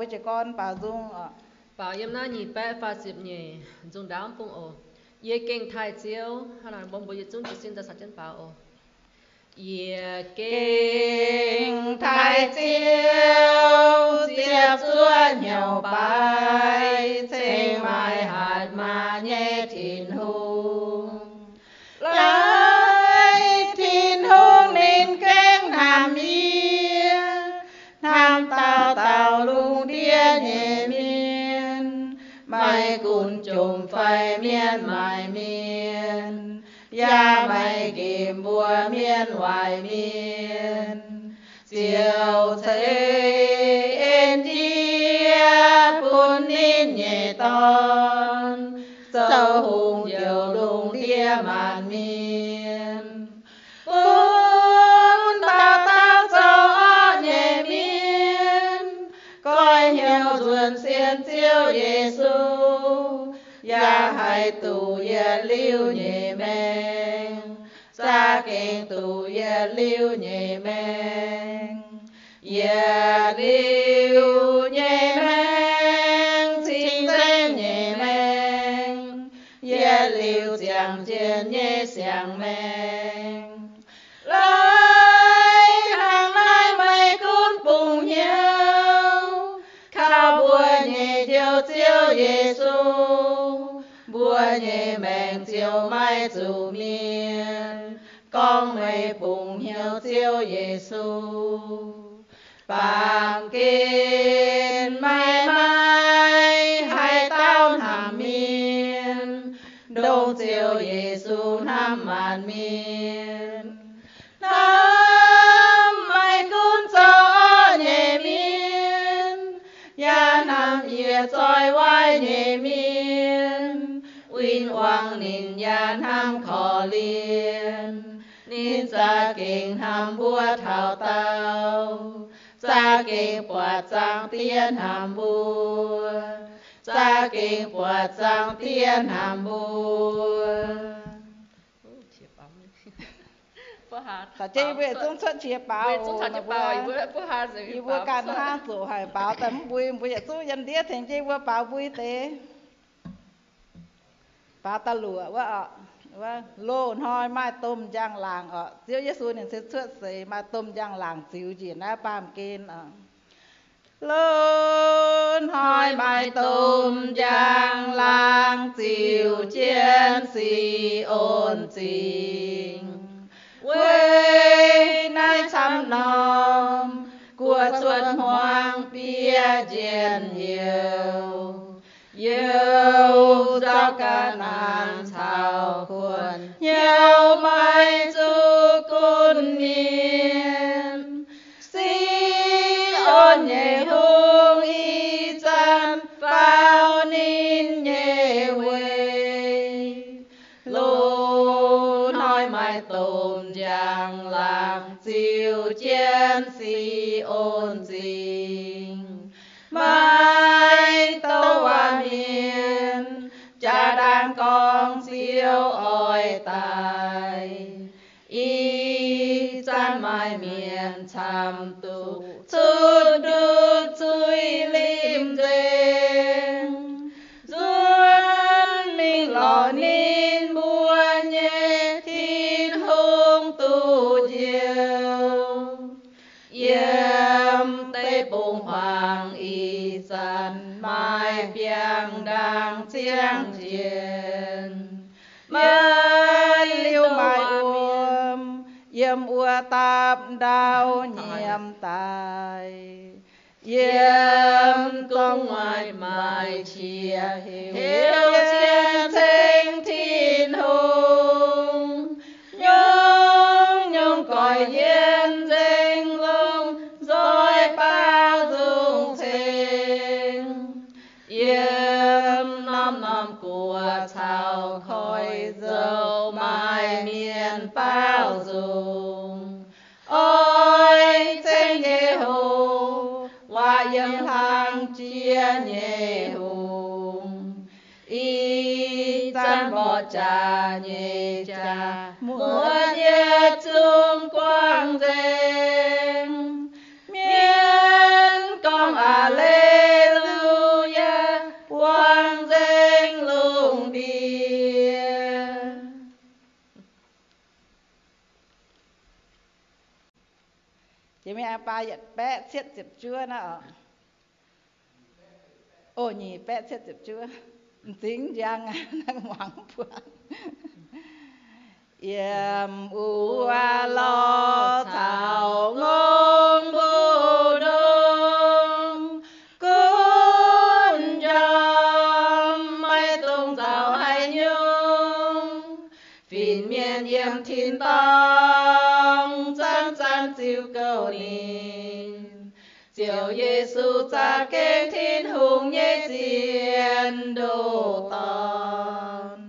Mbuo jiez gorn baaux nzung oc. Baaux yiem naaiv nyic baeqv faah ziepc nyeic nzung ndaauv bung oc. Yie gengh taaih Ziouv. Hnangv naaic mbuo, mbuo yietc zungv jiez sin daaih caux jienv baaux oc. Yie gengh taaih Ziouv, ziepc zuoqv hnyouv baaix, cingx maaih hatc maaz nyei Tin-Hungh. Laaix Tin-Hungh ninh gengh hnamv yie, hnamv dauh dauh lungh ndiev nyei mienh, maiv gunv jomc fai mienh maaic mienh, yaac maiv nqemh mbuo mienh waaic mienh. Ziouv ceix en yie bun ninh nyei Dorn, zoux hungh njoux lungh ndiev maanc mienh, bun dauh dauh zoux orqv nyei mienh goiv hnyouv nzuonx sienx Ziouv Yesu, yaac haih duqv yietc liuz nyei maengc, za'gengh duqv yietc liuz nyei maengc. Yietc liuz nyei maengc, cing-nzengc nyei maengc, yietc liuz ziangh jienv nyei siang-maengc. Laaix hnangv naaiv maiv gunv bungx hnyouv, kaux mbuo nyei Njoux Ziouv Yesu, mbuo nyei maengc ziouc maiv zuqc mienh. Gorngv meih bungx hnyouv Ziouv Yesu, baamh gen meih maiv maaih haaix dauh hnamv mienh, ndongc Ziouv Yesu hnamv maanc mienh. Hnamv maiv gunv zoux orqv nyei mienh, yaac hnamv yietc zoih waaic nyei mienh. Win-wangv ninh yaac hnamv korv-lienh, ninh za'gengh hnamv mbuo taux daauh, za'gengh buatc Zaangc Diex hnamv mbuo, za'gengh buatc Zaangc Diex hnamv mbuo. Yie mbuo ganh hnangv zoqc haic baaux daaih mv mbui, mbuo yietc zungv yiem ndiev tengx jienv mbuo baaux mbui deix. Baaux da'luoqc wuov, loz-hnoi maaih domh njang-laangc oc. Ziouv Yesu ninh se cuotv seix maaih domh njang-laangc ziux njiec naaiv baamh gen oc. Loz-hnoi maaih domh njang-laangc ziux jienv Si^on Zingh. Weic naaiv camv norm guoqv cuotv hmuangv bieqc njien-youh, youh nzauh ga'naaiv caux kuonx hnyouv maiv zuqc gunv mienh. Si^on nyei hungh ih zanc faaux ninh nyei weic. Loz-hnoi maaih domh njang-laangc ziux jienv Si^on Zingh. Maiv douh waac mienh jaa-ndaangc gorngv Ziouv oix daaih. Ih zanc maaih mienh camv duqv cuotv ndutv zuiz limh nzengc, nzuonx mingh lorz ninh mbuo nyei Tin-Hungh duqv njoux. Yiem deic-bung-huaang ih zanc maaih biangh ndaangc ziangh jienh, maiv liuz maaih wuom yiem wuov dapv ndau nyiemz daaih. Yiem dongh wuov maaih qiex heuc cien ceng Tin-Hungh, nyungc-nyungc goiv yiem nzengc longx nzoih baaux nzung ceng. Yiem norm-norm guoqv caux koiv-nzou maaih mienh baaux nzung. Oix ceng nyei hoc, waac yiem hlang jiex nyei hungh. Ih zanc mborqv jaax nyei jaax muotc yietc zungv guangc nzengc. Mienh gorngv aav le Jiex mingh aengx baa yietc baeqv cietv ziepc juov naaiv oc. O, nyic baeqv cietv ziepc juov. M'zing njang aqv, muangx buatc. Yiem wuov lorh caux ngongh mbu'ndongx, gunv njormh maiv dungx nzauh haaix nyungc. Fin-mienh yiem tin-dorngh zanc-zanc ziux gouv ninh. Ziouv Yesu za'gengh Tin-Hungh nyei zien ndoh dorn.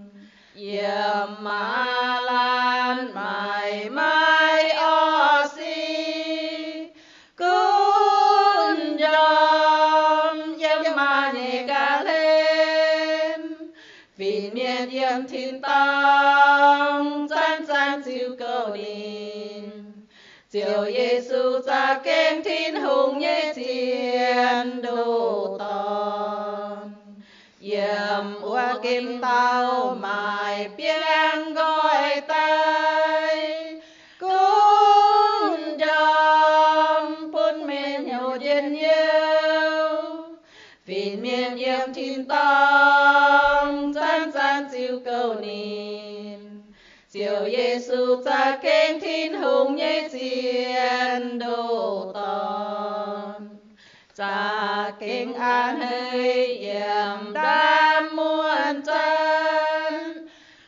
Yiem maaz laanh maaih maiv orqv sic, gunv njormh yiem maaz nyei ga'hlen. Fin-mienh yiem tin-dorngh zanc-zanc ziux gouv ninh. Ziouv Yesu za'gengh Tin-Hungh nyei zien ndoh dorn. Yiem wuov gemh dauh maaih biangh nqoi daaih, gunv njormh bun meih hnyouv njien-youh. Fin-mienh yiem tin-dorngh zanc-zanc ziux gouv ninh. Ziouv Yesu za'gengh Tin-Hungh nyei zien ndoh dorn. Za'gengh a'hneiv yiem ndaamv-muonh zanc,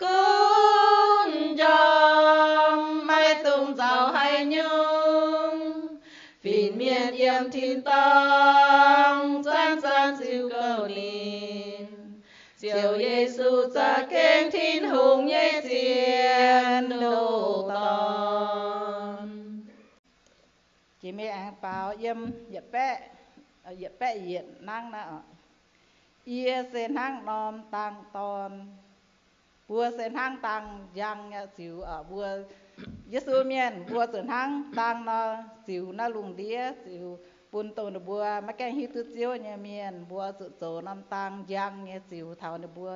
gunv njormh maiv dungx nzauh haaix nyungc. Fin-mienh yiem tin-dorngh zanc-zanc ziux gouv ninh. Ziouv Yesu za'gengh Tin-Hungh nyei zien ndoh dorn. Jiex mingh aengx baaux yiem yietc baeqv, yietc baeqv yietc nangv naaiv oc. Yie se hnangv norm dang dorn. Mbuo se hnangv dang njang nyei ziux oc. Mbuo Yesu mienh, mbuo zuqc hnangv dang nor ziux naaiv lungh ndiev, ziux bun dongh ninh mbuo maiv gaengh hiuv duqv Ziouv nyei mienh, mbuo zuqc zoux norm dang njang nyei ziux taux ninh mbuo.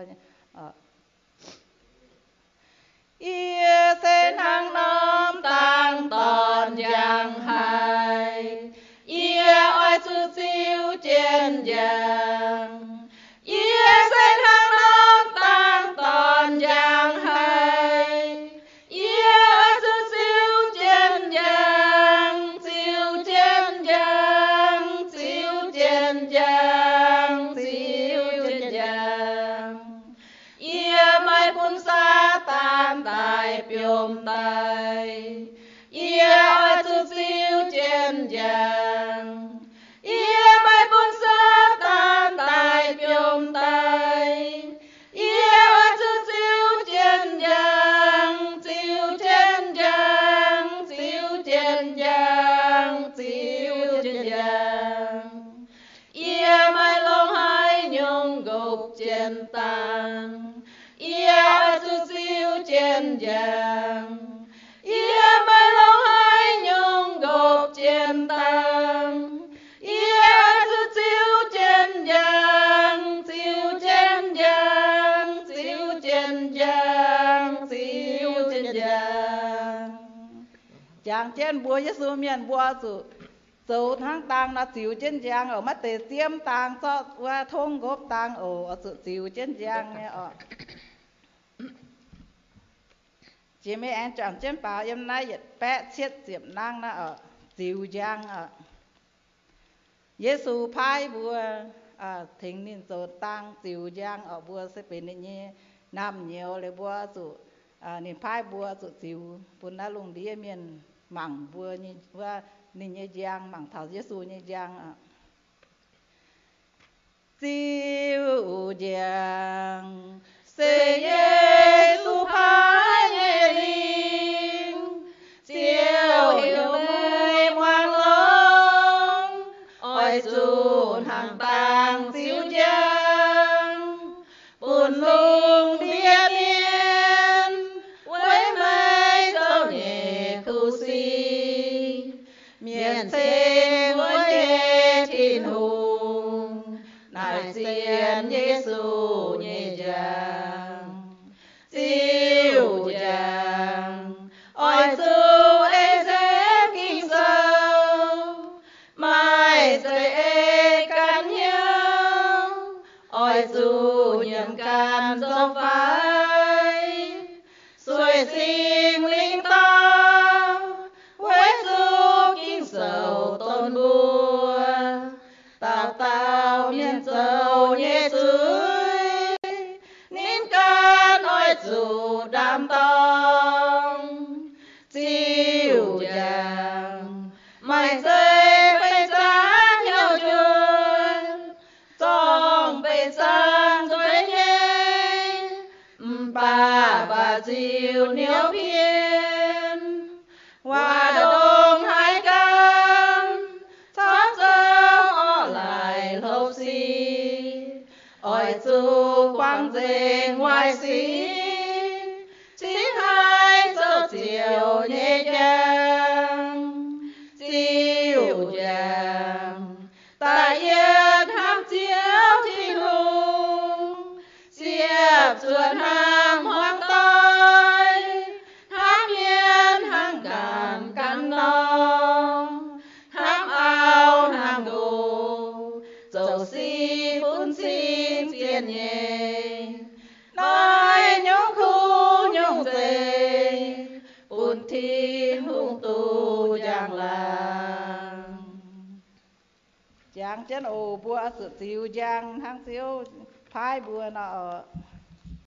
Yie se hnangv norm dang dorn njang haic. Yie oix zuqc ziux jienv njang. Yie se hnangv norm dang dorn njang haic. Yie oix zuqc ziux jienv njang, ziux jienv njang, ziux jienv njang, ziux jienv njang. Yie maiv bun Saadaan daaih biomv daaih. Yie oix zuqc ziux jienv njang. Yie maiv bun Saadaan daaih biomv daaih. Yie oix zuqc ziux jienv njang, ziux jienv njang, ziux jienv njang, ziux jienv njang. Yie maiv longc haaix nyungc nqopv jienv dang. Yie oix zuqc ziux jienv njang. Yie maiv longc haaix nyungc nqopv jienv dang. Yie oix zuqc ziux jienv njang, ziux jienv njang, ziux jienv njang, ziux jienv njang. Jangx jienv mbuo Yesu mienh mbuo zuqc zoux hnangv dang nor ziux jienv njang oc. Maiv deix ziemv dang zorqv wuov tongv nqopv dang oc, oix zuqc ziux jienv njang nyei oc. Jiex mingh aengx juangc jienv baaux yiem naaiv yietc baeqv cietv ziepc nangv naaiv oc, ziux njang oc. Yesu paaiv mbuo, tengx ninh zoux dang ziux njang oc. Mbuo se benx ninh nyei naamh nyouz liuz mbuo zuqc, ninh paaiv mbuo zuqc ziux bun naaiv lungh ndiev mienh mangc mbuo nyei, wuov ninh nyei njang, mangc taux Yesu nyei njang oc. Ziux njang se Yesu paaiv nyei lingh. Ziouv heuc meih muangx longx, oix zuqc hnangv dangh ziux njang, bun lungh ndiev mienh weic meih zoux nyei kuv sic. Mienh ceng wuov nyei Tin-Hungh naaic zien Yesu nyei njang. Mv baac mv baac ziux niouv pien, waac ndongc haaix gan, corc zoux orqv laaix hlopv sic, oix zuqc guangc nzengc waaic sic, cingx haih zoux Ziouv nyei njang. Ziouv njang, da'yietv hnamv Ziouv Tin-Hungh, ziepc zuoqc hnamv hmuangv doic, hnamv mienh hnangv nqanx gan norm, hnamv auv hnangv nqox, zoux sic bun cing zienh nyeic, noic nyungc kuv nyungc nzengc, bun Tin-Hungh duqv njang-laangc. Jangx jienv oc. Mbuo zuqc ziux njang hnangv Ziouv paaiv mbuo nor oc.